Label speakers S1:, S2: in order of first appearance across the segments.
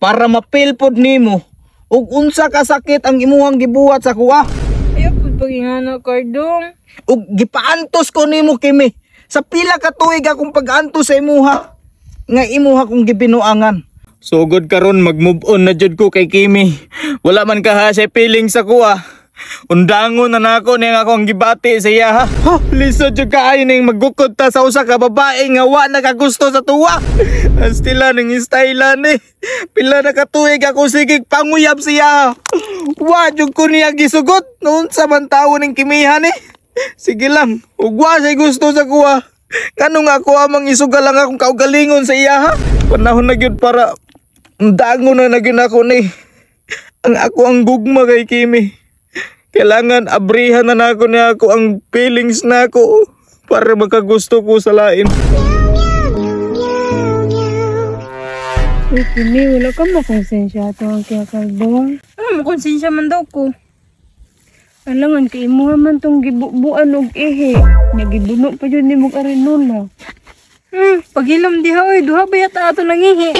S1: Para mapil pod nimo ug unsa ka sakit ang imuhang gibuhat sa kuha.
S2: Ayaw pud pag-ingana, Kardong.
S1: Ug gipaantos ko nimo, Kimi. Sa pila ka tuig akong pag-antos sa imuha nga imuha kong gibinuangan. Sugod karon, mag-move on na jud ko kay Kimi. Wala man kaha siya feeling sa kuha. Undangon na nako niya ako ang gibati sa iya ha. Oh, lisod jud kaayo ning magukod ta sa usa ka babae nga wa nakagusto sa tuwa. Astila ning style ni. Pila na ka tuig ako sige panguyab siya. Wa jud ko niya gisugot. Noon sa man tawo ning kimihan ni. Sige lang, ug wa siya gusto sa kuha. Ngano nga ako amang isugal lang akong kaugalingon sa iya ha? Panahon na gyud para undangon na na gyud ako ni. Ang ako ang gugma kay Kimi. Kailangan abrihan na nako niya ako ang feelings nako para makagusto ko sa lain.
S3: Uy, Kimi, wala ka makonsensya ato ang kaya Kardong.
S2: Ano mo konsensya man daw ko?
S3: Alangan kay imuha man tong gibubuan og ihi. Nagibuno pa jud nimo arinola.
S2: Paghilom diha oy, duha ba yata ato nangihi?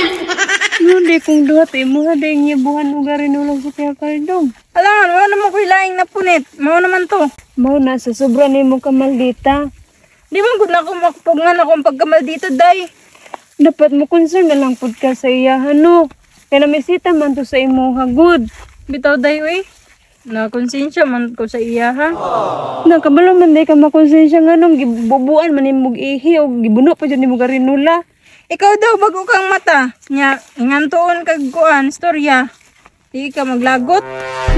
S3: No, di kung duha ta imuha day ngibuhan og arinola sa kaya Kardong.
S2: Alangan, wala naman ko'y laing na punit. Mao naman to.
S3: Mao na sa sobra nimo ka maldita.
S2: Di man gud na ako makapugngan akong pagkamaldita, day.
S3: Dapat mo concern na lang pud ka sa iya no. Kay namisita man to sa imuha gud.
S2: Bitaw, day, oy. Na konsensya man ko sa iya ha.
S3: Nakabalo man day ka makonsensya nga nung gibubuan man nimog ihi o gibuno pa jud nimo arinola.
S2: Ikaw daw bago kang mata. Nya, ingantuon kag kuan storya. Di ka maglagot.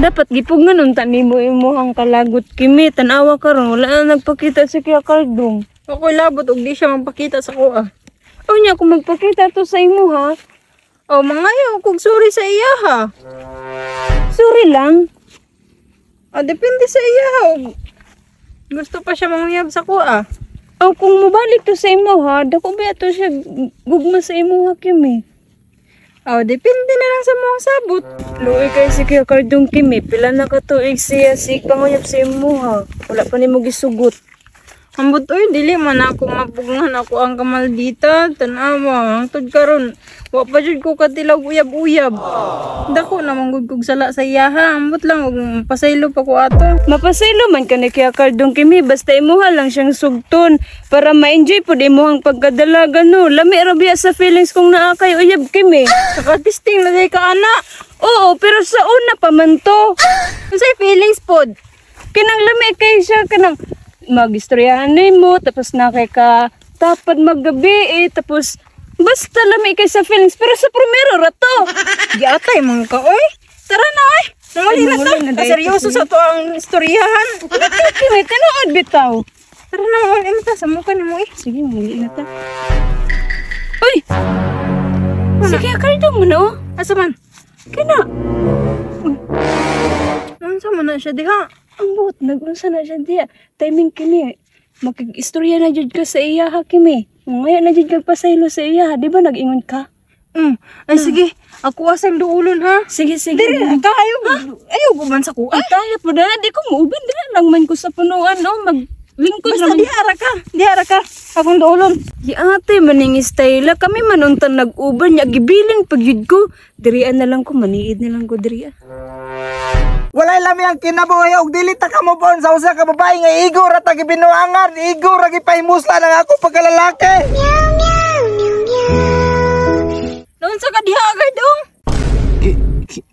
S3: Dapat gipugngan unta nimo imuhang kalagot, Kimi. Tan-awa karon wala na nagpakita si Kuya Kardong.
S2: Ako'y labot og di siya magpakita sa kuha.
S3: O nya kung magpakita to sa imo ha.
S2: O mangayo kog sorry sa iya ha.
S3: Sorry lang.
S2: O depende sa iya ha. Og gusto pa siya manguyab sa kuha.
S3: O kung mobalik to sa imo ha, dako ba to siya gugma sa imo ha, Kimi?
S2: O depende na lang sa mga sabot.
S3: Luoy kay si Kuya Kardong, Kimi, pila na ka tuig siya si panguyab sa imo ha. Wala pa nimo gisugot.
S2: Ambot oy, dili man ako mapugnan ako ang kamaldita. Tan-awa, hangtod karon wa pa jud ko katilaw uyab-uyab. Dako na man gud kog sala sa iya ha. Ambot lang og pasaylo pa ko ato.
S3: Mapasaylo man ka ni Kuya Kardong, Kimi, basta imuha lang siyang sugton para ma-enjoy pud imuhang pagkadalaga no. Lami ra biya sa feelings kung naa kay uyab, Kimi.
S2: Nakatisting na day ka ana.
S3: Oo, pero sa una pa man to.
S2: Unsay feelings pod?
S3: Kanang lami kay siya, kanang magistoryahan nimo tapos na kay ka tapad maggabi eh, tapos basta lami kay sa feelings pero sa primero ra to.
S2: Giatay man ka oy. Tara na oy. Manguli na
S3: Ay, manguli na
S2: ta.
S3: dahil.
S2: Seryoso sa to ang istoryahan.
S3: Kimi, tinuod bitaw.
S2: Tara na, manguli na ta. Sa mukha nimo eh.
S3: Sige, muli na ta. Uy! Sige, Kardong mo na oh.
S2: Asa man?
S3: Kina,
S2: Unsa man na siya diha?
S3: Ang buot, nag-unsa na siya diya. Timing, Kimi. Makig-istorya na jud ka sa iya ha, Kimi. Ngayon na jud kag pasaylo sa iya ha. Di ba nag-ingon ka?
S2: Ay sige, ako asang duulon ha.
S3: Sige, sige.
S2: Diri na ka ayaw. Ayaw guman sa kuha.
S3: Ay, tayo po na. Di ko muuban. Dila lang man ko sa punuan, no? Maglingkod
S2: Basta
S3: naman.
S2: diha ra ka. Diha ra ka. Akong duulon.
S3: Di ate, maning istayla. Kami manuntan nag-uban niya. Gibilin pag yun ko. Dirian na lang ko. Maniid na lang ko dirian.
S1: Walay lami ang kinabuhi og dili ta ka mo sa usa ka babae nga igo ra ta gibinuangan, igo ra gipahimuslan ang ako pagkalalaki.
S2: Naunsa ka diha agad dong?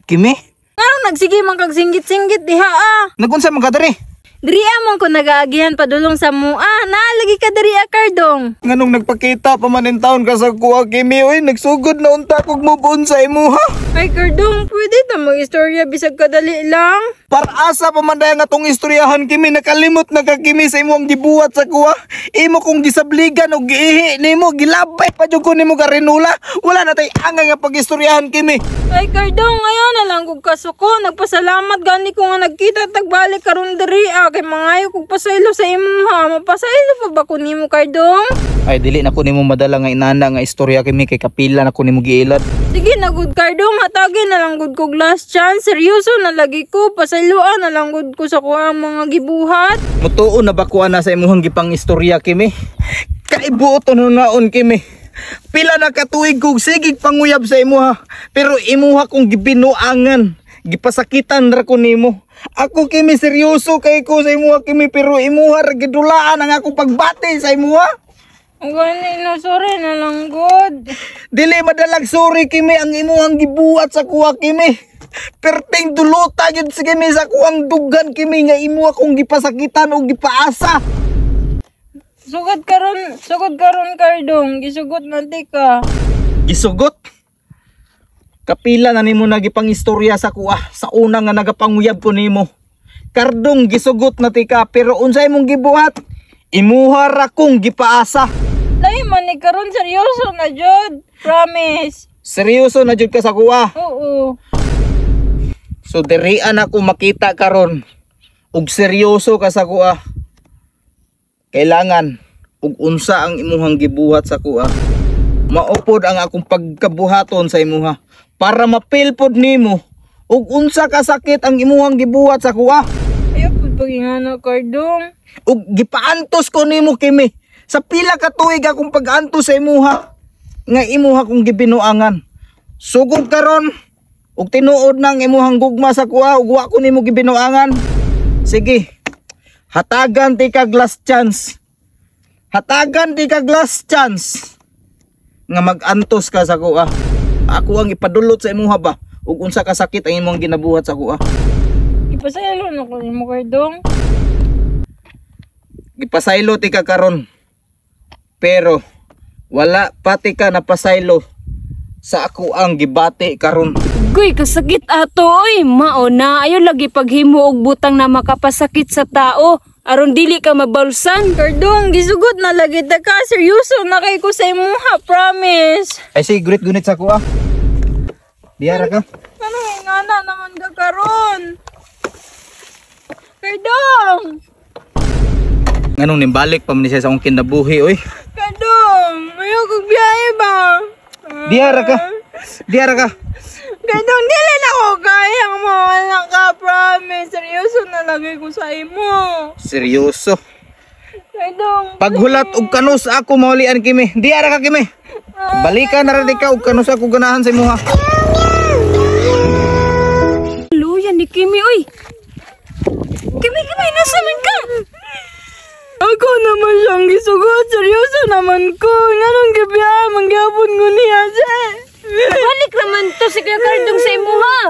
S1: Kimi?
S2: Nganong nagsige man kag singgit-singgit diha ah?
S1: Nagunsa man ka diri?
S2: Diri man ko nagaagihan padulong sa mua. Naalagi ka diri ah, Kardong.
S1: Nganong nagpakita pa man in taon ka sa kuha, Kimi oy, nagsugod na unta kog move on sa imuha.
S2: Ay Kardong, pwede ta mag-istorya bisag kadali lang.
S1: Para-asa pa man dahil nga tong istoryahan, Kimi, nakalimot na ka, Kimi, sa imong gibuhat sa kuha. Imo kong gisabligan og giihi nimo, gilabay pa jud ko nimo karinula. Wala na tay angay nga pag-istoryahan, Kimi.
S2: Ay Kardong, ngayon na lang kog kasuko. Nagpasalamat gani ko nga nagkita tagbalik karon diri ah kay mangayo kog pasaylo sa imuha. Mapasaylo pa ba ko nimo, Kardong?
S1: Ay dili na ko nimo madala nga inana nga istorya, Kimi, kay kapila na ko nimo giilad.
S2: Sige na gud Kardong, hatagi na lang gud kog last chance. Seryoso na lagi ko, pasayloan na lang gud ko sa kuha ang mga gibuhat.
S1: Mutuo na ba ko ana sa imuhang gipang istorya, Kimi? Kaibuot naon, Kimi. Pila na katuig kog sigig panguyab sa imuha, pero imuha kong gibinuangan. Gipasakitan ra ko nimo. Ako, Kimi, seryoso kay ko sa imuha, Kimi, pero imuha ra gidulaan ang akong pagbati sa imuha.
S2: Gani no, sorry na lang gud.
S1: Dili madalag sorry, Kimi, ang imuhang gibuhat sa kuha, Kimi. Perting duluta gyud si Kimi sa kuang dughan, Kimi, nga imuha kong gipasakitan o gipaasa.
S2: Sugod karon, Kardong, gisugot na ti ka.
S1: Gisugot. Kapila na nimo nagipangistorya sa kuha sa una nga nagapanguyab ko nimo. Kardong, gisugot na tika, pero unsay imong gibuhat? Imuha ra kong gipaasa.
S2: Lahi man ni karon, seryoso na jud. Promise.
S1: Seryoso na jud ka sa kuha?
S2: Oo.
S1: So dirian ako makita karon ug seryoso ka sa kuha. Kailangan ug unsa ang imuhang gibuhat sa kuha, maupod ang akong pagkabuhaton sa imuha para mapil pod nimo ug unsa ka sakit ang imuhang gibuhat sa kuha.
S2: Ayaw pud pagingana, Kardong.
S1: Ug gipaantos ko nimo, Kimi. Sa pila ka tuig akong pag-antos sa imuha nga imuha kong gibinuangan. Sugod karon ug tinuod nang imuhang gugma sa kuha ug wa ko nimo gibinuangan. Sige. Hatagan ti kag last chance. Hatagan ti kag last chance nga mag-antos ka sa kuha. Ako ang ipadulot sa imuha ba ug unsa ka sakit ang imong ginabuhat sa kuha.
S2: Ipasaylo na ko nimo, Kardong.
S1: Gipasaylo ti ka karon. Pero wala pati ka napasaylo sa ako ang gibati karon.
S3: Guy, kasakit ato oy. Mao na ayo lagi paghimo og butang na makapasakit sa tao aron dili ka mabalsan.
S2: Kardong, gisugot na lagi ta ka. Seryoso na kay ko sa imuha, promise.
S1: Ay sige, great gunit sa kuha. Diyara ka.
S2: Ano ingana naman ka karon? Kardong!
S1: Nganong nimbalik pa man ni siya sa akong kinabuhi oy?
S2: Kardong! Ayaw kong biyahe ba?
S1: Diyara ka. Diyara ka.
S2: Kardong, dili na ko kayang mawala ka, promise. Seryoso na lagi ko sa imo.
S1: Seryoso.
S2: Kardong,
S1: Paghulat og kanus ako maulian, Kimi. Diyara ka, Kimi. Balikan na ra di ka og kanus ako ganahan sa imuha.
S3: Luya ni Kimi oy. Kimi, Kimi, nasa man ka?
S2: Ako naman siyang gisugot. Seryoso naman ko. Nganong gibiyahe, mangyapon ko niya siya.
S3: Balik raman to si Kuya Kardong sa imuha.